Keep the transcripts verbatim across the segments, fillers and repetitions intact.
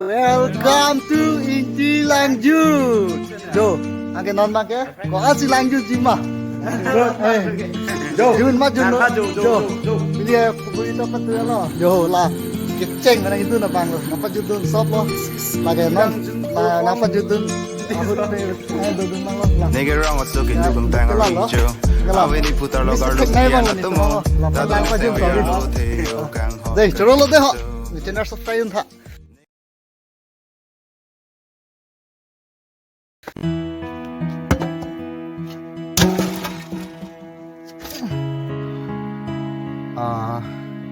Welcome to Ingti Langju. Jo, anke non ma ke, ko asi langju jima. Jo, eh. Jo, jun ma jun. Nangpha jo, jo, jo, jo. Ini ya, pukul itu apa tuh ya lo? Jo, la. Kecheng mana itu na bang lo. Nangpajudun sop lo. Lagi non, la, nangpajudun. Ahut ni, eh, dodun bang lo. La. Nege rong oso ke dukum tang lo. Nge la. Awe ni putar lo. Ini gardo sek nai bang kian lo ni atomo. La, la, la, la, la, la. Dei, choro lo dei ho. Ni channel subscribe tha. Ah,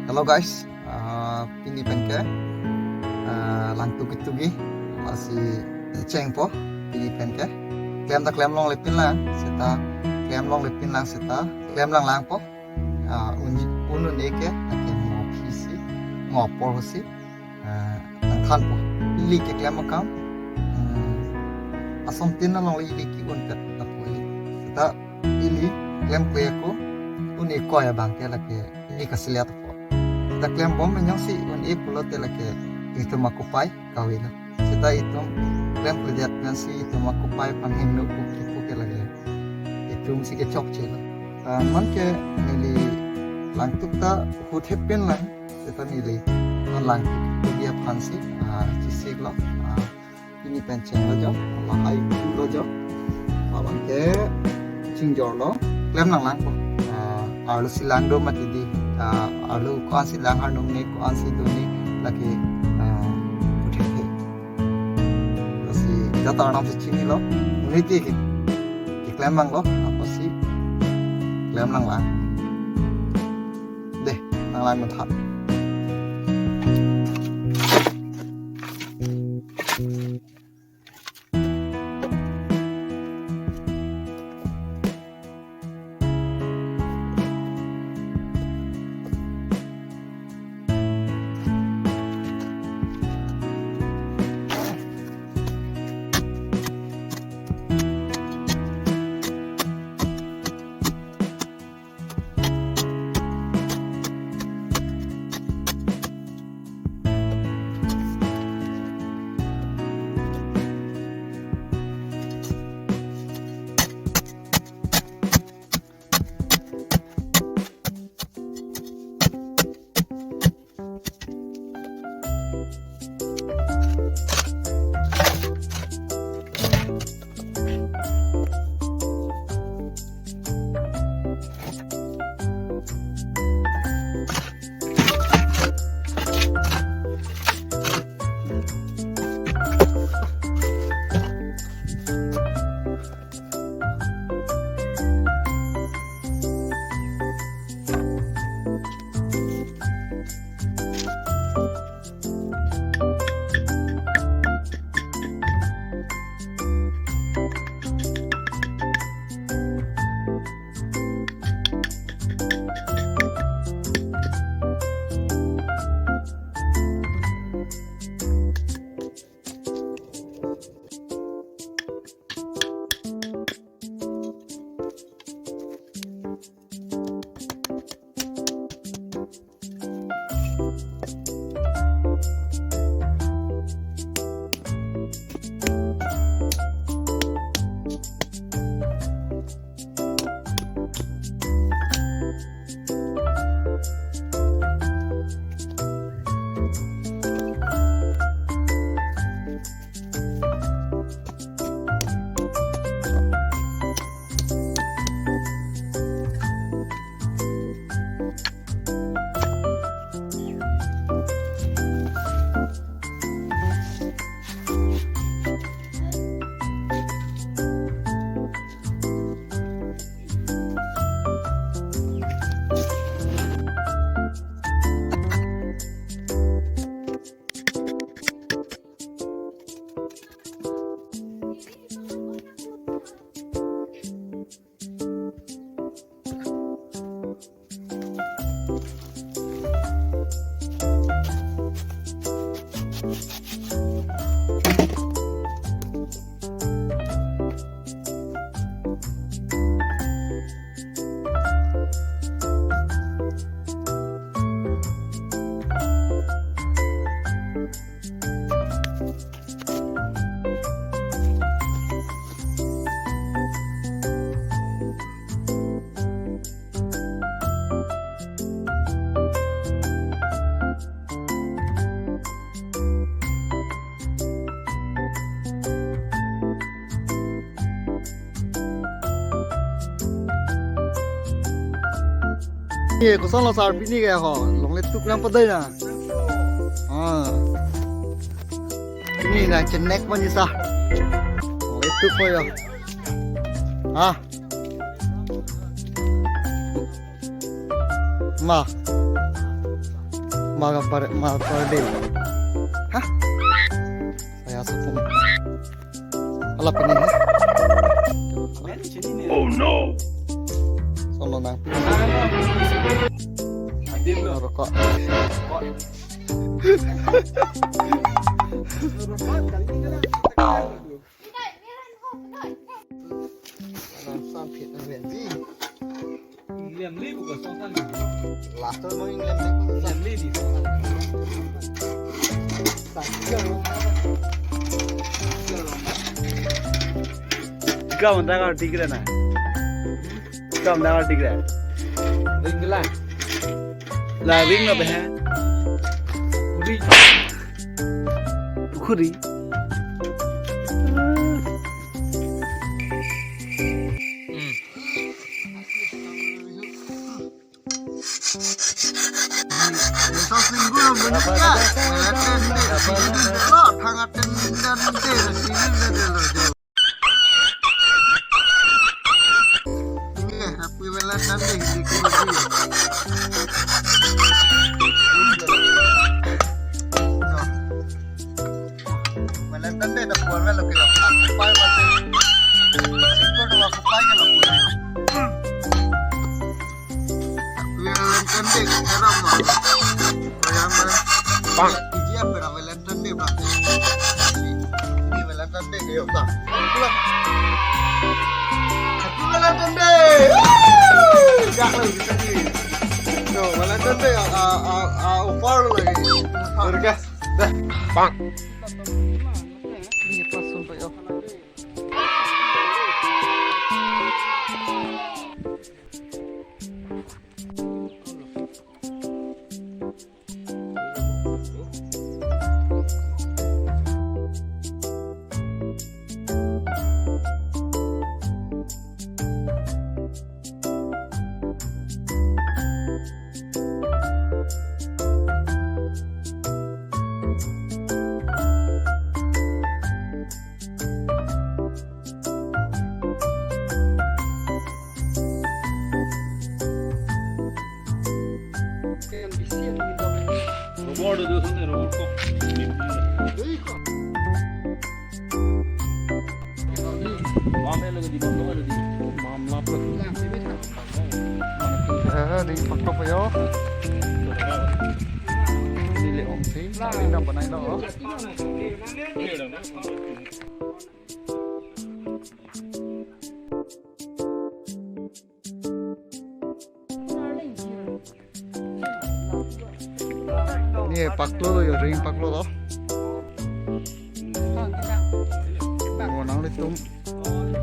hello guys. Ah, pini pen ke, ah, lang tuki tuki, lasi chengpo pini pen ke. Klem ta klem longle pin lang seta, klem longle pin lang seta, klem lang langpo. Ah, un un un-e ke, lake mo phisi, mo apor si, ah, nangthanpo. Ili keklem akam, hmm, asontin along ili ki-un pet lapu ili. Seta ili klemkle ako, un-e koi abang ke lake ili kasiliat po. Seta klembom pen jongsi un-e pulote lake itum akupai kave lo. Seta itum klemkledet pensi itum akupai aphan hingno pu kipu ke lake itum si kechokche lo. Ah, man ke neli langtuk ta hut hepin lang, seta neli non langtuk dia aphan si, ah, chesik lo, ah, pini pen cheng lo jo, lahai lo jo. Abang ke chingjor lo, klem lang langpo. Ah, arlo si lang do mati di, ah, arlo ko-an si lang, arnong ne ko-an si do ne, lake, ah, hut hepi. Lasi jata arnam si chini lo, unit ke, keklem lang lo, apotsi klem lang lang. Dei, nang lang tha. Ye, kosonlo sar pini ke ho? Longle tuk nangpadai na. Ah. Pini nangchenek mani sar. Longle tuk ko yo. Ah. Ma. Ma ka par, ma par de. Hah? Saya sepung. Ala pini. Oh no. Solo nang. Rokok. Lam sam phit na ven di. Lem li bu ka song san. Last time mo lem li bu. Lem li di. Kam da ka dik re na. Kam da ka dik re. Ring la. La ring na behe. Ring. Pukhuri. Valentine Day dak puan melo ke, pai mati. Singkir dua kupai ke lo puan. Valentine Day ke heram lo. Yang mana? Bang. Iji apa Valentine Day, Bang? Ini Valentine Day ke, yuk, Bang. Pulang. Happy Valentine Day. Woo! Dah, lagi tadi. Yo, Valentine Day, ah, ah, ah, ah, offer lo lagi. Harga. Dah. Bang. Ini pas sampai, oh. Robot itu sana, robot kok. Mame lagi di bawah, lagi di. Mamlap lagi. Ya, di paktok ya. Di le-ong si, di na banai lo. Ni paklo lo yo, ring paklo lo. Mo nanglitum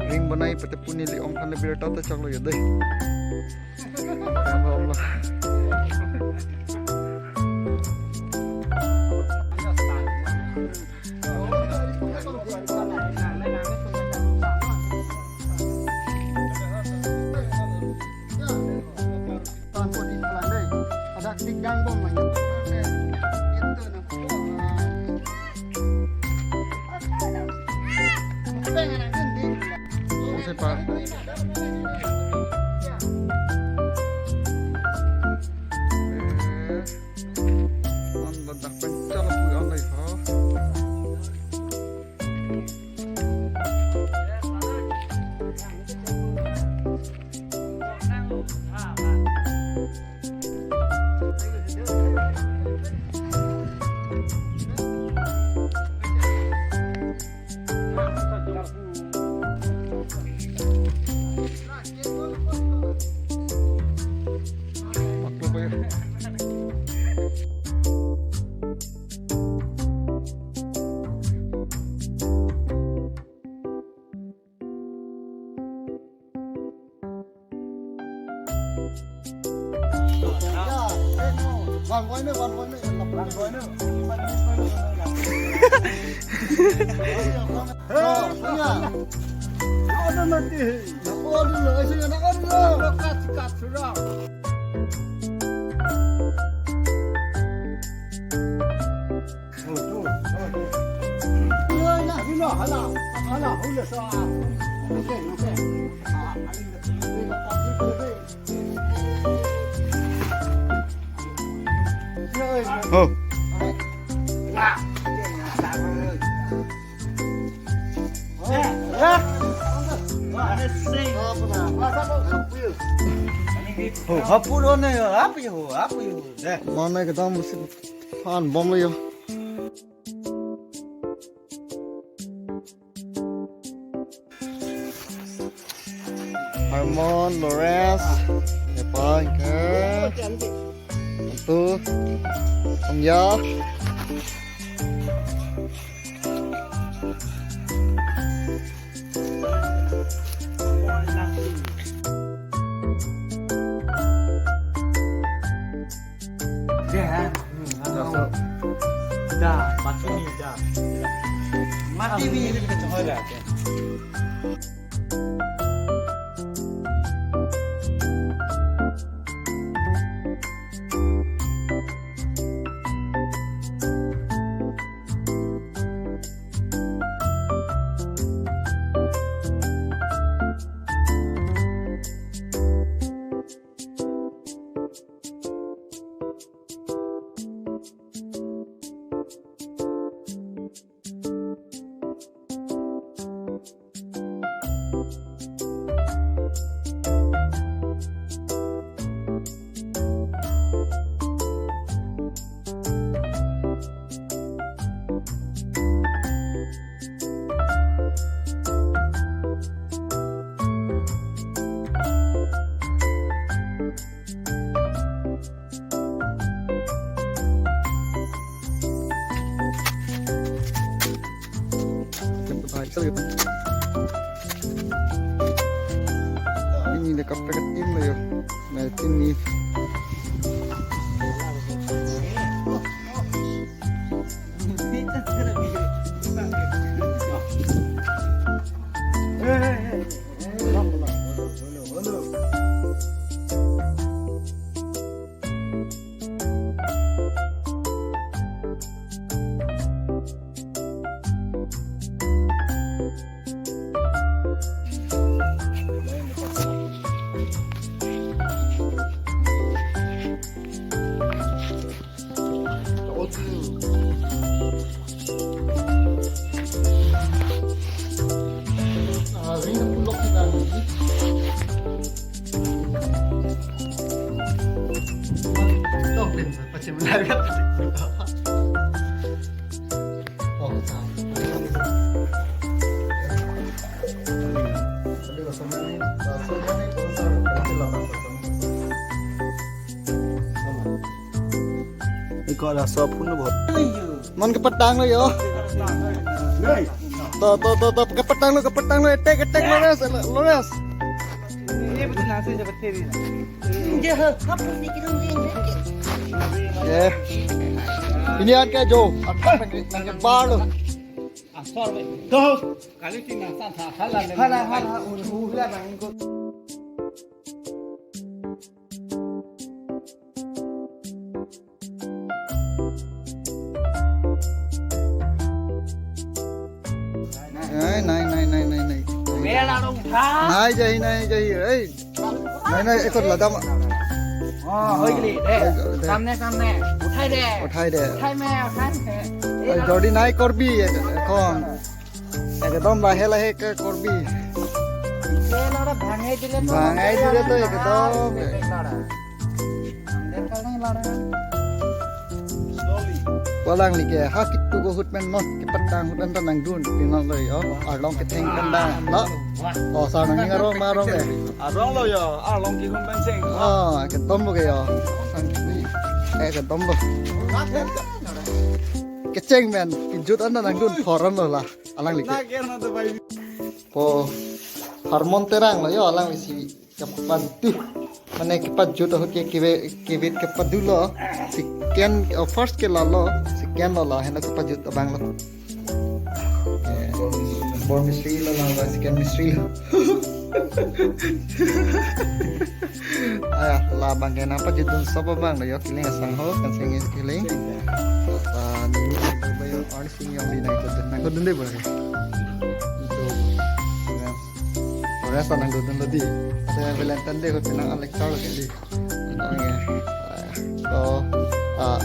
ring banai pete pu neli ong khan le birta ta chaklo yo dei. Yang Allah. Ose pa. Eh, non ladak pen chala pui on lai ho. Oh. Oh, hapu do ne, hapu yo, hapu yo. Deh. Mane kedam musim pan bom lo yo. Harmon, Lawrence, Nepal, ke. Itu, Om Ya. Dah, hmm, ano. Dah, mati ni, dah. Mati ni. Ini kita coba dah. Ini dekat pakai tim lah ya. Nah, tim ni. Iko laso phone lo bahut. Mon kepatang lo yo. To, to, to, to, kepatang lo, kepatang lo, attack, attack, Lawrence, Lawrence. Eh. Ini angkat jo. Angkat nang, nang bar lo. Hala, hala, hala, hala, hala. Nai, nai, nai, nai, nai, nai. Nai jahi, nai jahi, ei. Nai, nai, ekot ladam. Oh, hoi gili, de. Hoi gili, de. Samne, samne. Uthai de. Uthai de. Uthai me, uthai me. Ei, jodi nai korbi, ekon. Ekdom lahe lahe ke korbi. Ye lora bhangai dile to. Bhangai dile to ekdom. Ye lora. Andar kal nahi lora. Alangli ke ha kitu ko ahut pen non kepatang ahut anta nangdun pinon lo yo. Arlong ketheng pen da lo. Oh, sa nang ning arong ma arong le. Arong lo yo, arlong kehun pen cheng. Oh, ekdom lo ke yo. Sang ni. Ekdom lo. Kecheng pen, kejut anta nangdun thoran lo la. Alangli ke. Po Harmon Terang lo yo, alanglisi kepadu. Mane kepajut ahut ke keve-, kevit kepadu lo. Second, oh, first ke lalo, second lo la, heno kepajut abang lo. Eh, Bor Mistri lo la, second Mistri lo. Aya, labang ke nangpajutdun sob abang lo yo, keling asangho, kan sing keling. Ah, nini bayo, arni sing yong di nangdodun, nangdodun dei boleh. Itu, ya. Boleh sa nangdodun lo di. Saya Valentine Day ko tenang Alex lo di. Oke. So, ah,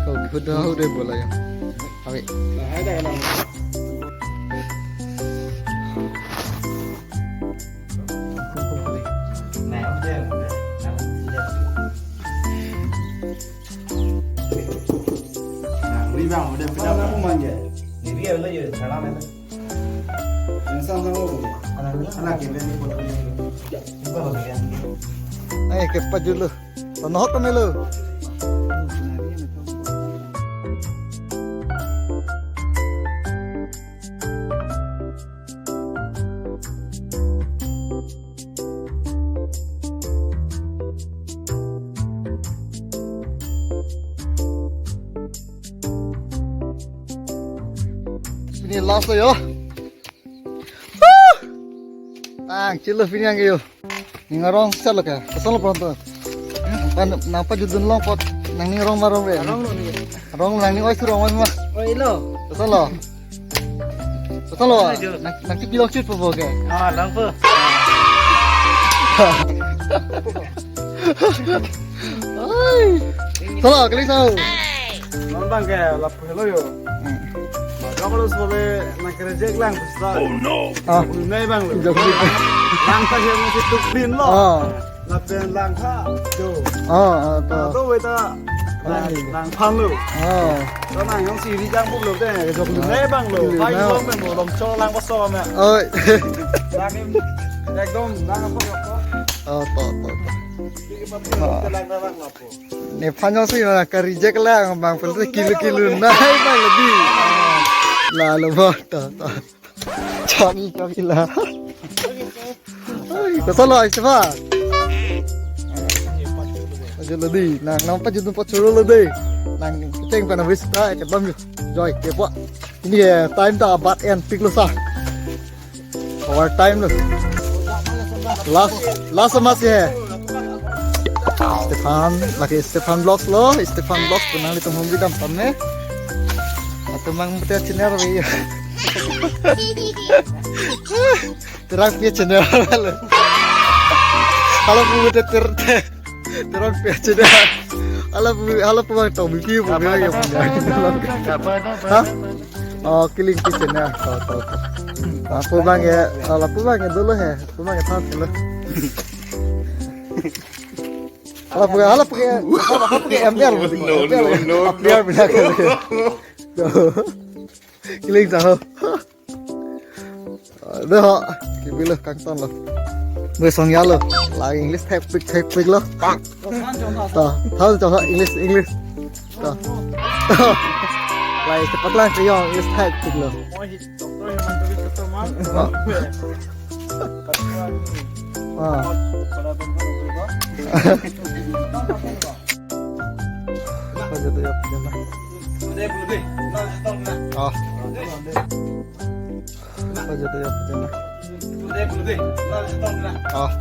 ko huda huda bola ya. Awi. Ay, kepajut lo. Tonohok kami lo. Ini last lo yo. Tang, chilo pini ang yo. Ning arong sel ke. Kosonlo pronto. Pan nangpajutdun long apot nangning arong ma arong re. Arong lo ni. Arong nangning oi surong oi ma. Oi lo. Kosonlo. Kosonlo. Oi, jo. Nang nangkepi longchit po bo ke. Ah, langpo. Ai. Kosonlo, keling sao. Non bang ke lapu helo yo. Hmm. Bang kalau sobe nangkerejek lang, terus lah. Oh no. Ah. Nai bang lo. Jok. Lang ta hem si tuk pin lo. Ah. Lapen lang tha jo. Ah, ah, to. To weta lang, lang phan lo. Ah. To nang yong si ri jang buk lo te, jok lo ne bang lo. Pai lo me mo lom cho lang paso me. Oi. Lang em, ekdom lang apa apa. Oh, to, to, to. Iki pati lang lang apa. Ne phan yong si na ka reject lang bang, pen kilo kilo nai bang lebih. Lalo ba, to, to. Chani chani la. Ai, kosonlo, Istefa? Ajo lo di, nang nangpajutdun pachoro lo di. Nang cheng pen wis ta ekdom yo. Joy ke po. Ini ya time ta bat en pik lo sa. Over time lo. Last, last match ya. Stefan, lake Stefan Vlogs lo, Stefan Vlogs pu nanglitum hum bidam pame. Atum mang mutia channel wi. Terang pia channel lo. Halapu ter ter terang pia channel. Halapu, halapu bang tong bipi bu ya. Ha? Oh, keling pia channel. To, to, to. Lapu bang ya, oh, lapu bang ya dolo he. Lapu bang ya than dolo. Halapu, halapu, halapu M L. No, no, no, no. Player bina ke. Keling sao. Dah, kibilo kangton lo. Gue song ya lo. La English thek pik thek pik lo. Ta, ta, ta, English, English. Ta. La cepat lang ke yong English thek pik lo. Ah. Apa gitu ya? Ah. Apa gitu ya? Ah.